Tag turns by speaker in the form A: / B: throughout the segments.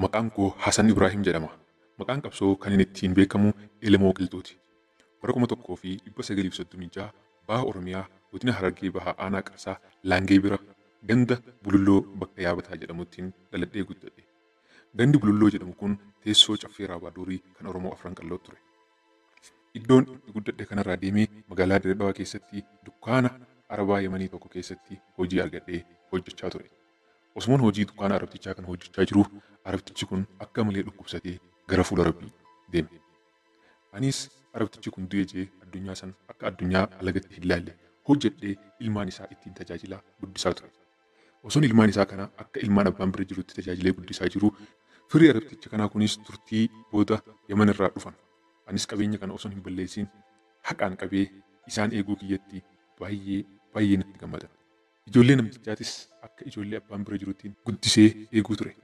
A: Maqaan koo Hasan Ibraahim jedhama. Maqaan qabsoo kan inni ittiin beekamu Elemoo Qilxuuti. Bara 1936 Baha Oromiyaa godina Harargee Bahaa Aanaa Qarsaa Laangee bira ganda Bululloo bakka Yaabataa jedhamuttiin dhaladhee guddadhe. Gandi Bululloo jedhamu kun teessoo Caffee Raabaa Durii kan Oromoo Afran Qalloo ture. Iddoon itti guddadhe kanarraa deemee magaalaa Dirree Dhawaa keessatti dukkaana Arabaa Yamanii tokko keessatti hojii argadhee hojjechaa ture. Osuman hojii dukkaana Arabtichaa kana hojjechaa jiruu Arabtichi kun akka malee dhukkubsatee gara fuula Rabbii deeme. Anis Arabtichi kun du'e jee addunyaa san akka addunyaa alagatti hin laalle hojjedhee ilmaan isaa ittiin tajaajilaa guddisaa ture. Osoon ilmaan isaa kana akka ilmaan abbaan bira jirutti tajaajilee guddisaa jiruu firii Arabticha kanaa kunis turtii booda Yaman irraa dhufan. Anis qabeenya kana osoon hin balleessin haqaan qabee isaan eeguu kiyyatti baay'ee baay'ee natti gammadan. Ijoollee namtichaatis akka ijoollee abbaan bira jiruttiin guddisee eeguu ture.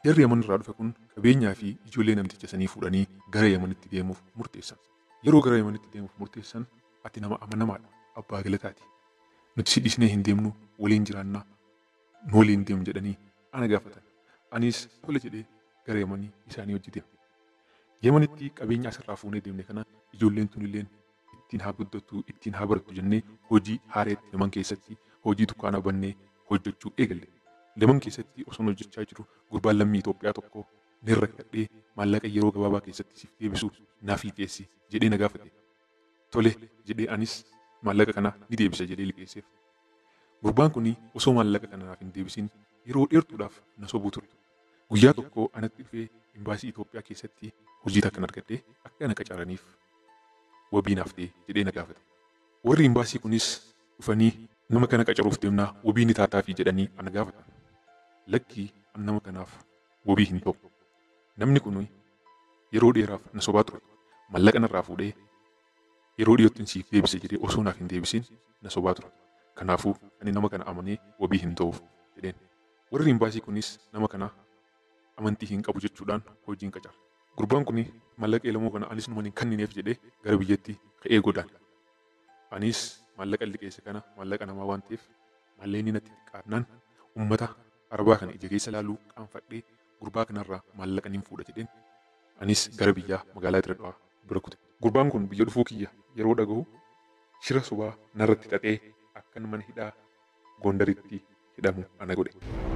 A: Jarri Yaman irraa dhufe kun qabeenyaa fi ijoollee namticha sanii fuudhanii gara Yamanitti deemuuf murteessan. Yeroo gara Yamanitti deemuuf murteessan ati nama amanamaadha, abbaa galataati. Nuti si dhiisnee hin deemnu, waliin jiraannaa, nu waliin deemu jedhanii ana gaafatan. Anis tole jedhee gara Yamanii isaanii hojii deeme. Yamanitti qabeenya asirraa fuunee deemne kana ijoolleen tunilleen ittiin haa guddattu, ittiin haa barattu jennee hojii haareetti Yaman keessatti hojii dukkaanaa bannee hojjechuu eegalle. Yaman keessatti osoon hojjechaa jiru gurbaan lammii Itoophiyaa tokko ni rakkadhee maallaqa yeroo gabaabaa keessatti siif deebisu naaf liqeessi jedhee na gaafate. Tole jedhee anis maallaqa kana ni deebisa jedhee liqeesseef. Gurbaan kun osoo maallaqa kana naaf hin deebisin yeroo dheertuudhaaf na sobuu ture. Guyyaa tokko anatti dhufee imbaasii Itoophiyaa keessatti hojii takkan argadhee akka na qacaraniif wabii naaf ta'e jedhee na gaafate. Warri imbaasii kunis dhufanii nama kana qacaruuf deemnaa wabii ni taataafii jedhanii ana gaafatan. Lakkii an nama kanaaf wabii hin ta'u. Namni kun yeroo dheeraaf na sobaa ture. Maallaqa narraa fuudhee yeroo dhiyootti siif deebise jedhee osoo naaf hin deebisin na sobaa ture. Kanaafuu ani nama kana amanee wabii hin ta'uuf jedheen. Warri imbaasii kunis nama kana amantii hin qabu jechuudhaan hojiin qacara. Gurbaan kun maallaqa Elemoo kana anis numan hin kennineef jedhee gara biyyatti ka'ee godaane. Anis maallaqa liqeesse kana maallaqa namaa waan ta'eef maallaqni natti xiqqaannaan uummata Arabaa kana ija keessa laaluu qaanfadhee gurbaa kanarraa maallaqa nin fuudha jedheen anis gara biyyaa magaalaa Dirree Dhawaa bira kute. Gurbaan kun biyya dhufuu kiyya yeroo dhagahu shira sobaa narratti xaxee akkan mana hidhaa Gondaritti hidhamu ana godhe.